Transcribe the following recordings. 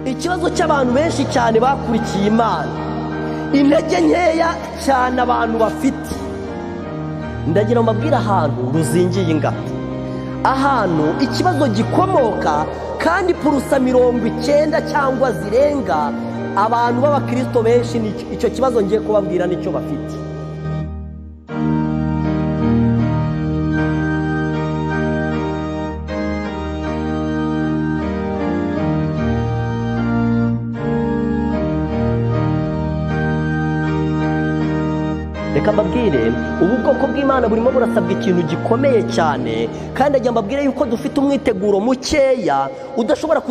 Ikibazo cy'abantu benshi cyane bakurikiye Imana, intege nkeya cyane abantu bafite. Ndagira mbabwire ahantu ruzingiye ingata, ahantu ikibazo gikomoka, kandi purusa 90 cyangwa zirenga abantu b'abakristo benshi icyo kibazo ngiye kubabwira nicyo bafite. Reka mbabwire, ubu bwoko bw'Imana burimo burasabwa ikintu gikomeye cyane, kandi ajya mbabwire yuko dufite umwiteguro mukeya udashobora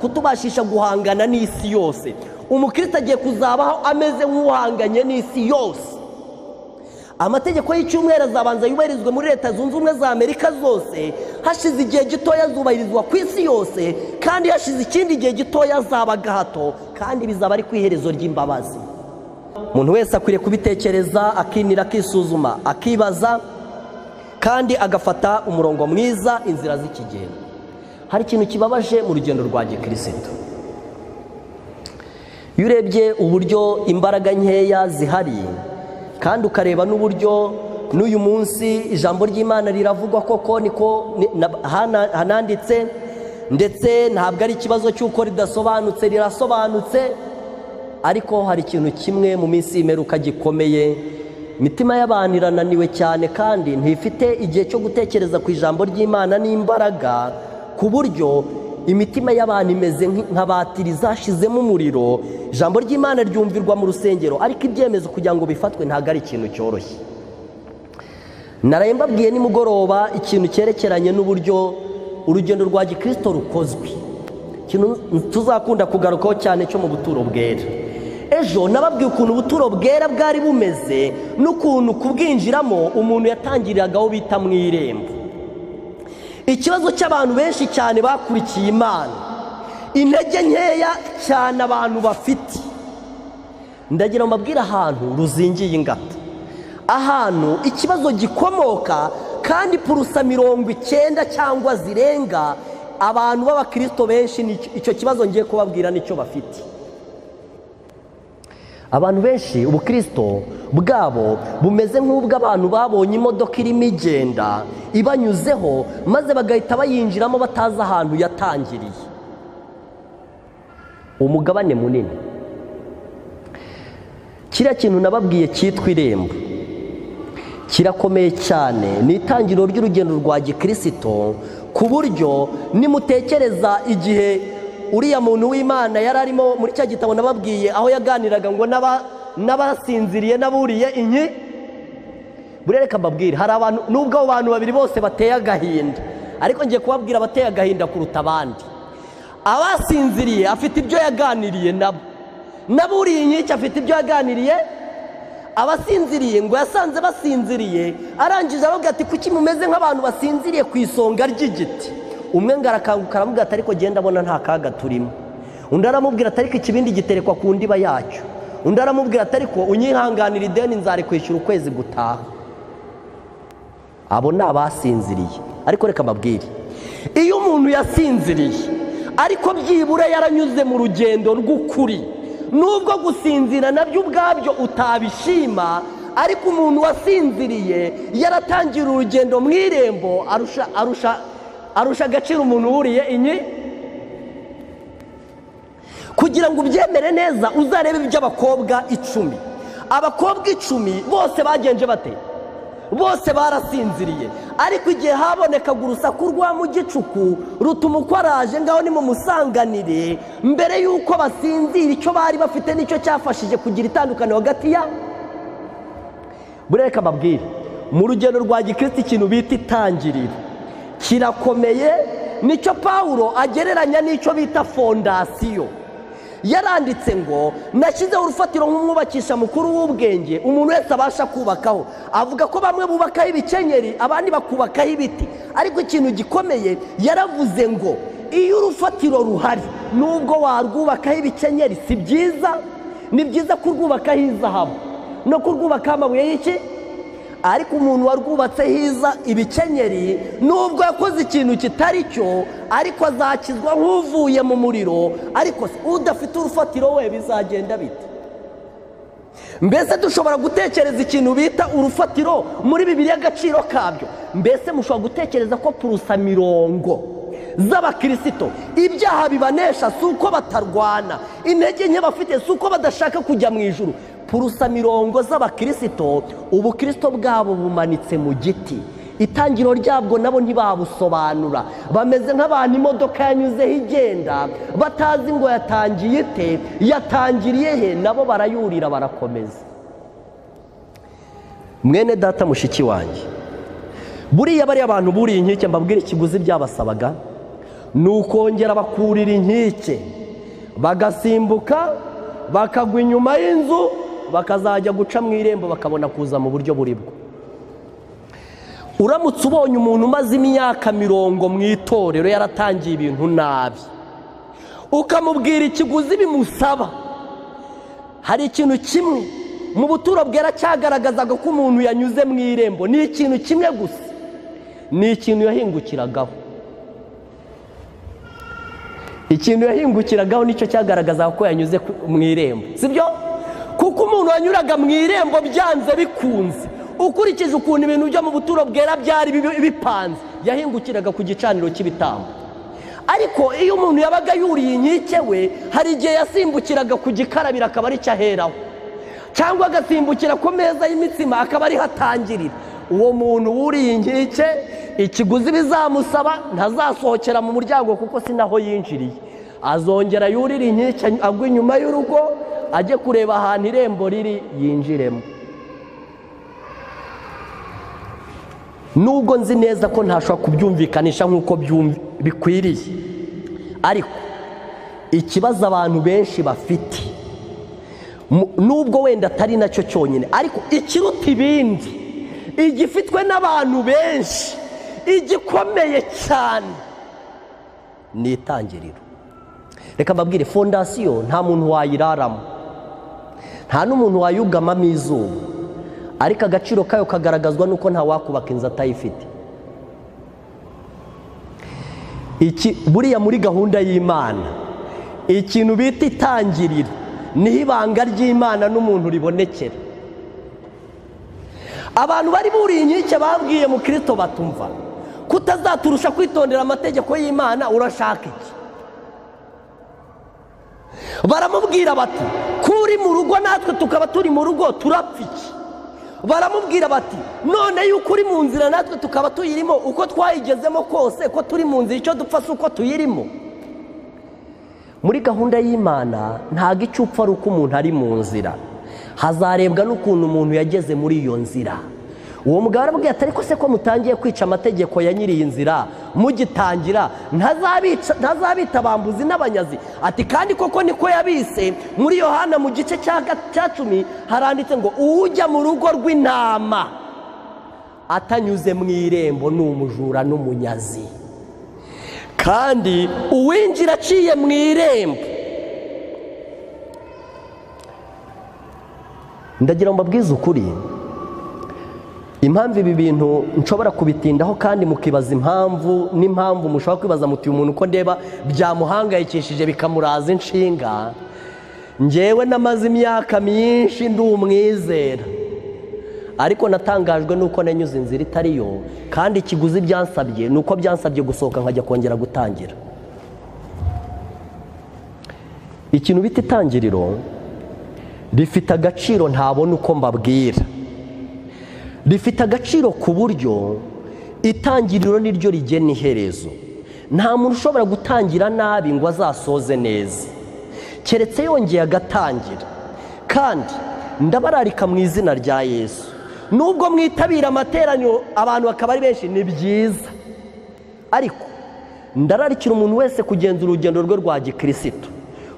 kutubashisha guhangana n'isi yose. Umukristo agiye kuzabaho ameze nk'uhanganye n'isi yose. Amategeko y'icyumweru azabanza yubahirizwe muri Leta Zunze Ubumwe za Amerika zose, hashize igihe gitoya azubahirizwa ku isi yose, kandi hashize ikindi gihe gitoya azaba gahato, kandi bizaba ari ku iherezo ry'imbabazi. Umuntu wese akwiriye kubitekereza, akinira, akisuzuma, akibaza, kandi agafata umurongo mwiza, inzira z'ikigendo. Hari ikintu kibabaje mu rugendo rwa gikristo. Iyo urebye uburyo imbaraga nkeya zihari, kandi ukareba n'uburyo n'uyu munsi ijambo ry'Imana riravugwa koko niko hananditse, ndetse ntabwo ari ikibazo cy'uko ridasobanutse, rirasobanutse. Ariko hari ikintu kimwe mu minsi y'imperuka gikomeye, imitima y'abantu irananiwe cyane kandi ntifite igihe cyo gutekereza ku ijambo ry'Imana n'imbaraga, ku buryo imitima y'abantu imeze nka batiri zashizemo umuriro. Ijambo ry'Imana ryumvirwa mu rusengero, ariko ibyemezo kugira ngo bifatwe ntabwo ari ikintu cyoroshye. Naraye mbabwiye nimugoroba ikintu cyerekeranye n'uburyo urugendo rwa gikristo rukozwe, ikintu tuzakunda kugarukaho cyane cyo mu buturo bwera. Ejo nababwiye ukuntu ubuturo bwera bwari bumeze n'ukuntu kubwinjiramo umuntu yatangiriraga bita mu irembo. Ikibazo cy'abantu benshi cyane bakurikiye Imana, intege nkeya cyane abantu bafite. Ndagira mbabwire ahantu ruzingiye ingata, ahantu ikibazo gikomoka, kandi purusa 90 cyangwa zirenga abantu b'abakristo benshi icyo kibazo ngiye kubabwira nicyo bafite. Abantu benshi ubukristo bwabo bumeze nk'ubw'abantu babonye imodoka irimo igenda ibanyuzeho, maze bagahita bayinjiramo batazi ahantu yatangiriye. Umugabane munini, kiriya kintu nababwiye cyitwa irembo kirakomeye cyane, ni itangiriro ry'urugendo rwa gikristo, ku buryo nimutekereza igihe uriya muntu w'Imana yari arimo muri cya gitabo nababwiye, aho yaganiraga ngo n'abasinziriye n'aburiye inki. Burereka mbabwire, hari abantu nubwo abo bantu babiri bose bateye agahinda, ariko ngiye kubabwira abateye agahinda kuruta abandi. Abasinziriye afite ibyo yaganiriye nabo, n'aburiye inkiki afite ibyo yaganiriye. Abasinziriye ngo yasanze basinziriye, arangije aravuga ati kuki mumeze nk'abantu basinziriye ku isonga ry'igiti? Umwe ngo arakanguka aramubwira ati ariko genda abona nta kaga turimo. Undi aramubwira ati ariko ikibindi giterekwa ku ndiba yacyo. Undi aramubwira ati ariko unyihanganira ideni nzarikwishyura ukwezi gutaha. Abo ni abasinziriye. Ariko reka mbabwire, iyo umuntu yasinziriye ariko byibura yaranyuze mu rugendo rw'ukuri, nubwo gusinzira nabyo ubwabyo utabishima, ariko umuntu wasinziriye yaratangira urugendo mu irembo arusha agaciro umuntu wuriye inyi. Kugira ngo ubyemere neza uzarebe iby'abakobwa 10. Abakobwa 10 bose bagenje bate? Bose barasinziriye, ariko igihe habonekaga urusaku rwa mu gicuku rutuma uko araje ngaho ni mumusanganire, mbere yuko basinzira icyo bari bafite nicyo cyafashije kugira itandukaniro hagati ya. Bureka mbabwire, mu rugendo rwa gikristo ikintu bita itangiriro kirakomeye, nicyo Paulo agereranya n'icyo bita fondasiyo. Yaranditse ngo nashyizeho urufatiro nk'umwubakisha mukuru w'ubwenge, umuntu wese abasha kubakaho. Avuga ko bamwe bubakaho ibikenyeri, abandi bakubakaho ibiti, ariko ikintu gikomeye yaravuze ngo iyo urufatiro ruhari, nubwo warwubakaho ibikenyeri si byiza, ni byiza kurwubakaho izahabu no kurwubakaho amabuye y'iki. Ariko umuntu warwubatse hiza ibikenyeri, nubwo yakoze ikintu kitari cyo, ariko azakizwa nk'uvuye mu muriro. Ariko udafite urufatiro we bizagenda bite? Mbese dushobora gutekereza ikintu bita urufatiro muri Bibiliya, agaciro kabyo? Mbese mushobora gutekereza ko purusa mirongo z'abakirisito ibyaha bibanesha si uko batarwana, intege nke bafite si uko badashaka kujya mu ijuru? Purusa mirongo z'abakirisito ubukirisito bwabo bumanitse mu giti, itangiro ryabwo nabo ntibabusobanura. Bameze nk'abantu imodoka yanyuzeho igenda batazi ngo yatangiye ite, yatangiriye he, nabo barayurira barakomeza. Mwene data, mushiki wanjye, buriya bariya abantu buriye inkike, mbabwire ikiguzi byabasabaga ni ukongera bakurira inkike, bagasimbuka bakagwa inyuma y'inzu, bakazajya guca mu irembo, bakabona kuza mu buryo buribwo. Uramutse ubonye umuntu umaze imyaka 100 mu itorero yaratangiye ibintu nabi, ukamubwira ikiguzi bimusaba, hari ikintu kimwe mu buturo bwera cyagaragazaga ko umuntu yanyuze mu irembo, ni ikintu kimwe gusa, ni ikintu yahingukiragaho. Ikintu yahingukiragaho nicyo cyagaragazaga ko yanyuze mu irembo, sibyo? Kuko umuntu wanyuraga mu irembo byanze bikunze, ukurikije ukuntu ibintu byo mu buturo bwera byari bipanze, yahingukiraga ku gicaniro cy'ibitambo. Ariko iyo umuntu yabaga yuriye inkike we, hari igihe yasimbukiraga ku gikarabiro akaba ari cyo aheraho, cyangwa agasimbukira ku meza y'imitsima akaba ariho atangirira. Uwo muntu wuriye inkike, ikiguzi bizamusaba ntazasohokera mu muryango kuko si naho yinjiriye. Azongera yurira inkike agwa inyuma y'urugo, ajye kureba ahantu irembo riri yinjiremo. Nubwo nzi neza ko ntashobora kubyumvikanisha nk'uko bikwiriye, ariko ikibazo abantu benshi bafite, nubwo wenda atari nacyo cyonyine, ariko ikiruta ibindi, igifitwe n'abantu benshi, igikomeye cyane, ni itangiriro. Reka mbabwire, fondasiyo nta muntu wayiraramo, nta n'umuntu wayugamamo izuba, ariko agaciro kayo kagaragazwa nuko nta wakubaka inzu atayifite. Iki buriya muri gahunda y'Imana, ikintu bita itangiriro niho ibanga ry'Imana n'umuntu ribonekera. Abantu bari buriye inkike babwiye mu Kristo batumva kutazaturusha kwitondera amategeko y'Imana, urashaka iki? Baramubwira bati kuri mu rugo natwe tukaba turi mu rugo turapfa iki? Baramubwira bati none yuko uri mu nzira natwe tukaba tuyirimo, uko twayigezemo kose ko turi mu nzira, icyo dupfa si uko tuyirimo. Muri gahunda y'Imana ntago icyo upfa ari uko umuntu ari mu nzira, hazarebwa n'ukuntu umuntu yageze muri iyo nzira. Uwo mugabo arababwira ati ariko se ko mutangiye kwica amategeko ya nyiri iyi nzira mugitangira, ntazabita abambuzi n'abanyazi? Ati kandi koko niko yabise. Muri Yohana mu gice cya 10 haranditse ngo ujya mu rugo rw'intama atanyuze mu irembo ni umujura n'umunyazi, kandi uwinjira aciye mu irembo. Ndagira ngo mbabwize ukuri, impamvu ibi bintu nshobora kubitindaho kandi mukibaza impamvu n'impamvu mushobora kwibaza muti umuntu uko ndeba byamuhangayikishije bikamuraza inshinga. Njyewe namaze imyaka myinshi ndi umwizera, ariko natangajwe nuko nanyuze inzira itari yo, kandi ikiguzi byansabye nuko byansabye gusohoka nkajya kongera gutangira. Ikintu bita itangiriro rifite agaciro ntabona uko mbabwira. Rifite agaciro ku buryo itangiriro niryo rigena iherezo. Nta muntu ushobora gutangira nabi ngo azasoze neza, keretse yongeye agatangira. Kandi ndabararika mu izina rya Yesu, nubwo mwitabira amateraniro abantu bakaba ari benshi ni byiza, ariko ndararikira umuntu wese kugenza urugendo rwe rwa gikristo,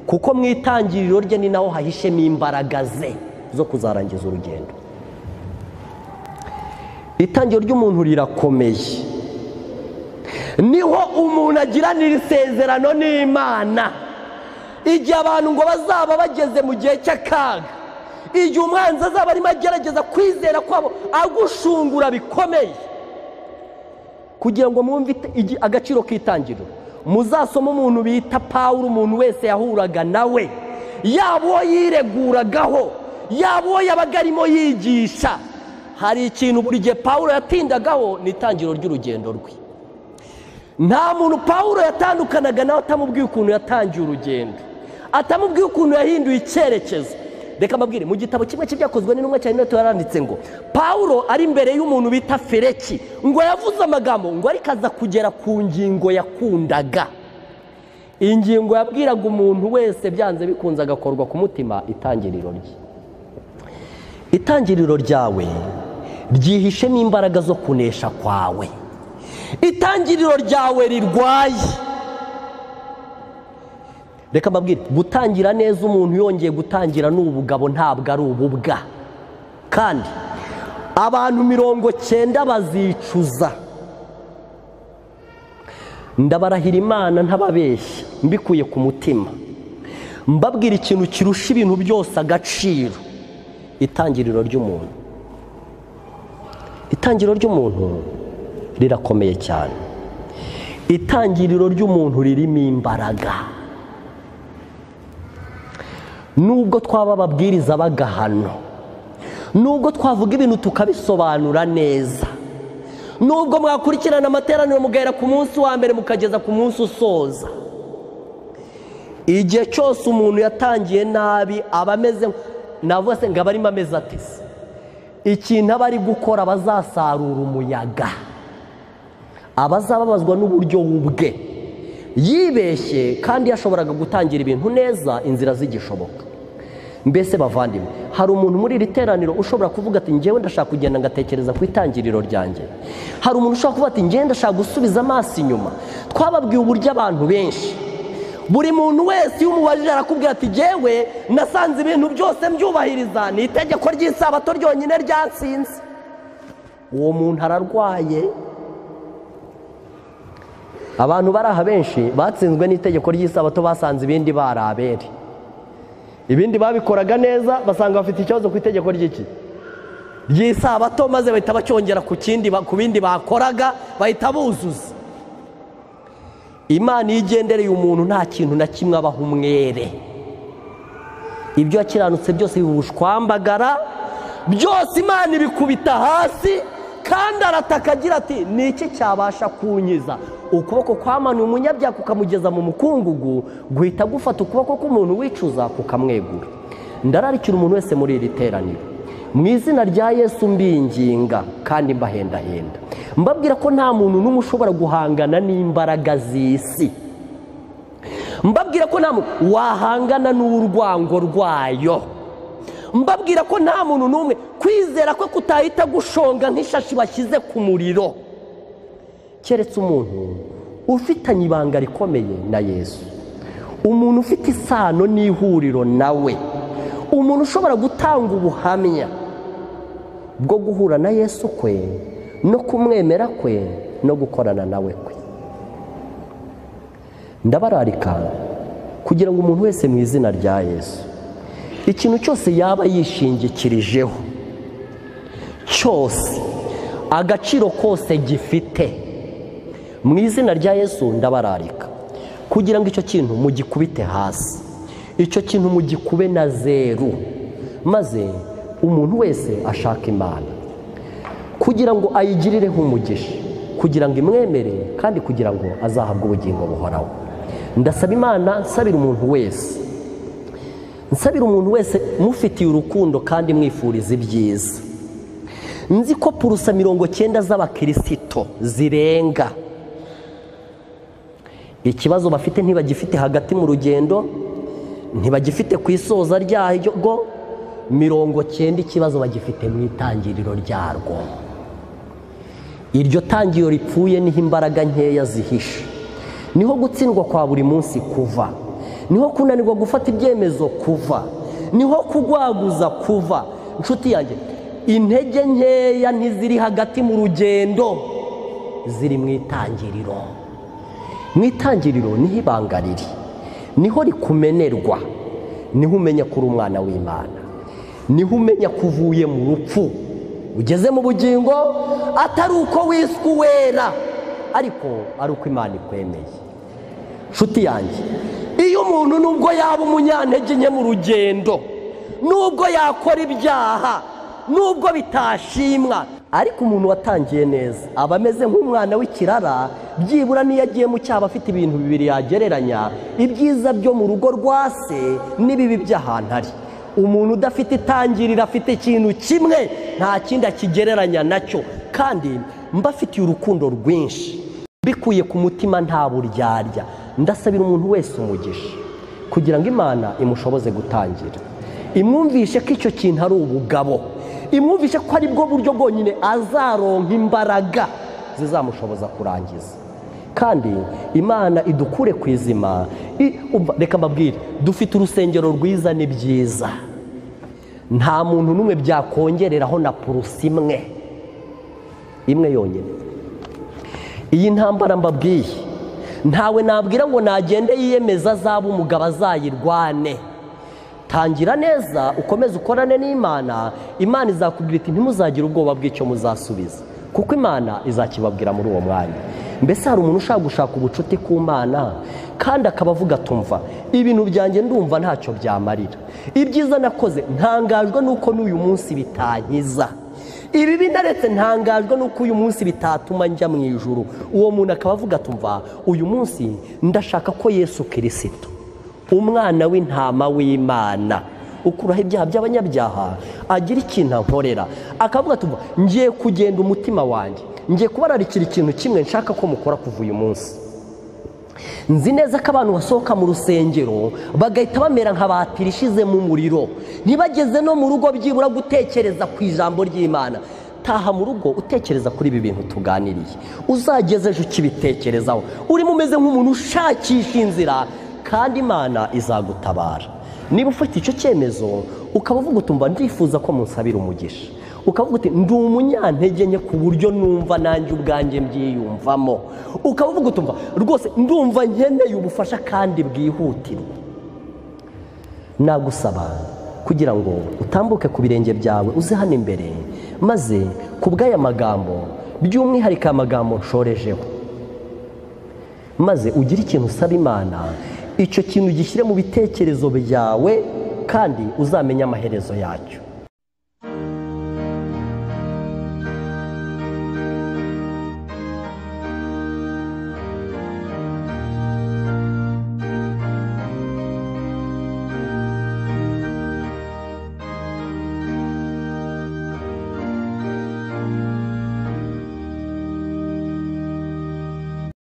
kuko mu itangiriro rye ni naho hahishemo imbaraga ze zo kuzarangiza urugendo. Itangiriro ry'umuntu rirakomeye, niho umuntu agiranira isezerano n'Imana. Igihe abantu ngo bazaba bageze mu gihe cy'akaga, Igihe umwanzi azaba arimo agerageza kwizera kwabo agushungura bikomeye, kugira ngo mwumve agaciro k'itangiriro, muzasoma umuntu bita Pawulo. Umuntu wese yahuraga nawe, yaba uwo yireguragaho, yaba uwo yabaga arimo yigisha, hari ikintu buri gihe Pawulo yatindagaho, ni itangiriro ry'urugendo rwe. Nta muntu Pawulo yatandukanaga nawe atamubwiye ukuntu yatangiye urugendo, atamubwiye ukuntu yahinduye icyerekezo. Reka mbabwire, mu gitabo kimwe cy'ibyakozwe n'intumwa cya Neto yaranditse ngo Pawulo ari imbere y'umuntu bita Feleki, ngo yavuze amagambo ngo ariko aza kugera ku ngingo yakundaga. Ingingo yabwiraga umuntu wese byanze bikunze agakorwa ku mutima, itangiriro rye. Itangiriro ryawe ryihishemo imbaraga zo kunesha kwawe. Itangiriro ryawe rirwaye. Reka mbabwire, gutangira neza umuntu yongeye gutangira n'ubugabo ntabwo ari ububwa. Kandi abantu 90 bazicuza. Ndabarahira Imana ntababeshya, mbikuye ku mutima, mbabwira ikintu kirusha ibintu byose agaciro, itangiriro ry'umuntu. Itangiriro ry'umuntu rirakomeye cyane. Itangiriro ry'umuntu ririmo imbaraga. Nubwo twaba ababwiriza bagahano, nubwo twavuga ibintu tukabisobanura neza, nubwo mwakurikirana amateraniro mugahera ku munsi wa mbere mukageza ku munsi usoza, igihe cyose umuntu yatangiye nabi aba ameze, navuga se ngo aba arimo ameze atese, ikintu aba ari gukora bazasarura umuyaga, abazababazwa n'uburyo ubwe yibeshye, kandi yashoboraga gutangira ibintu neza inzira zigishoboka. Mbese bavandimwe, hari umuntu muri iri teraniro ushobora kuvuga ati njyewe ndashaka kugenda ngatekereza ku itangiriro ryanjye. Hari umuntu ushobora kuvuga ati njyewe ndashaka gusubiza amaso inyuma. Twababwiye uburyo abantu benshi, buri muntu wese iyo umubajije arakubwira ati njyewe nasanze ibintu byose mbyubahiriza, ni itegeko ry'isabato ryonyine ryansinze. Uwo muntu ararwaye. Abantu bari aha benshi batsinzwe n'itegeko ry'isabato, basanze ibindi bari abere, ibindi babikoraga neza, basanga bafite ikibazo ku itegeko ry'iki ry'isabato, maze bahita bacyongera ku kindi, ku bindi bakoraga bahita buzuza. Imana iyo igendereye umuntu nta kintu na kimwe abaha umwere. Ibyo yakiranutse byose bibushwambagara, byose Imana ibikubita hasi, kandi arataka agira ati ni iki cyabasha kunkiza? Ukuboko kwamanuye umunyabyaha kukamugeza mu mukungugu, guhita gufata ukuboko k'umuntu wicuza kukamwegura. Ndararikira umuntu wese muri iri teraniro, mu izina rya Yesu mbinginga kandi mbahendahenda, mbabwira ko nta muntu n'umwe ushobora guhangana n'imbaraga z'isi, mbabwira ko nta muntu wahangana n'urwango rwayo, mbabwira ko nta muntu n'umwe kwizera kwe kutahita gushonga nk'ishashi bashyize ku muriro, keretse umuntu ufitanye ibanga rikomeye na Yesu, umuntu ufite isano n'ihuriro nawe, umuntu ushobora gutanga ubuhamya bwo guhura na Yesu kwe, no kumwemera kwe, no gukorana nawe kwe. Ndabararika kugira ngo umuntu wese mu izina rya Yesu, ikintu cyose yaba yishingikirijeho cyose, agaciro kose gifite, mu izina rya Yesu ndabararika kugira ngo icyo kintu mugikubite hasi, icyo kintu mugikube na zeru, maze umuntu wese ashaka Imana kugira ngo ayigirireho umugisha, kugira ngo imwemere, kandi kugira ngo azahabwe ubugingo buhoraho. Ndasaba Imana, nsabira umuntu wese, nsabira umuntu wese mufitiye urukundo kandi mwifuriza ibyiza. Nzi ko purusa 90 z'abakirisito zirenga ikibazo bafite ntibagifite hagati mu rugendo, ntibagifite ku isoza ryarwo, 90 ikibazo bagifite mu itangiriro ryarwo. Iryo tangiriro ripfuye niho imbaraga nkeya zihishe, niho gutsindwa kwa buri munsi kuva, niho kunanirwa gufata ibyemezo kuva, niho kugwaguza kuva. Inshuti yanjye, intege nkeya ntiziri hagati mu rugendo, ziri mu itangiriro. Mu itangiriro niho ibanga riri, niho rikumenerwa, niho umenya ko uri umwana w'Imana. Niho umenya kuvuye mu rupfu ugeze mu bugingo, atari uko wiswe uwera, ariko ari uko Imana ikwemeye. Nshuti yanjye, iyo umuntu nubwo yaba umunyantege nke mu rugendo, nubwo yakora ibyaha, nubwo bitashimwa, ariko umuntu watangiye neza aba ameze nk'umwana w'ikirara. Byibura niyo agiye mu cyaha afite ibintu bibiri yagereranya: ibyiza byo mu rugo rwa se n'ibibi by'ahantu ari. Umuntu udafite itangiriro afite ikintu kimwe, nta kindi akigereranya nacyo. Kandi mbafitiye urukundo rwinshi mbikuye ku mutima, nta buryarya. Ndasabira umuntu wese umugisha kugira ngo Imana imushoboze gutangira, imwumvishe ko icyo kintu ari ubugabo, imwumvishe ko ari bwo buryo bwonyine azaronka imbaraga zizamushoboza kurangiza. Kandi Imana idukure ku izima. Reka mbabwire, dufite urusengero rwiza, ni byiza, nta muntu n'umwe byakongereraho na purusi imwe yonyine. Iyi ntambara mbabwiye, ntawe nabwira ngo nagende yiyemeza azaba umugabo azayirwane. Tangira neza, ukomeze ukorane n'Imana. Imana izakubwira iti ntimuzagire ubwoba bw'icyo muzasubiza, kuko Imana izakibabwira muri uwo mwanya. Mbese hari umuntu ushaka gushaka ubucuti ku Mana kandi akaba avuga atumva ibintu byanjye ndumva ntacyo byamarira, ibyiza nakoze ntangajwe nuko n'uyu munsi bitankiza, ibibi ndaretse ntangajwe nuko uyu munsi bitatuma njya mu ijuru. Uwo muntu akaba avuga atumva uyu munsi ndashaka ko Yesu Kirisito umwana w'intama w'Imana ukuraho ibyaha by'abanyabyaha agira ikintu ankorera. Akavuga ati ngiye kugenda umutima wanjye, ngiye kubararikira ikintu kimwe nshaka ko mukora kuva uyu munsi. Nzi neza ko abantu basohoka mu rusengero bagahita bamera nka batiri ishize mu muriro, ntibageze no mu rugo byibura gutekereza ku ijambo ry'Imana. Taha mu rugo utekereza kuri ibi bintu tuganiriye, uzageze ejo ukibitekerezaho, urimo umeze nk'umuntu ushakisha inzira, kandi Imana izagutabara. Niba ufite icyo cyemezo ukaba uvuga utumva ndifuza ko munsabira umugisha, ukavuga uti ndi umunyantege nke ku buryo numva nanjye ubwanjye mbyiyumvamo, ukaba uvuga utumva rwose ndumva nkeneye ubufasha kandi bwihutirwa, nagusaba kugira ngo utambuke ku birenge byawe uze hano imbere, maze ku bw'aya magambo, by'umwihariko aya magambo nshorejeho, maze ugire ikintu usaba Imana, icyo kintu gishyire mu bitekerezo byawe kandi uzamenye amaherezo yacyo.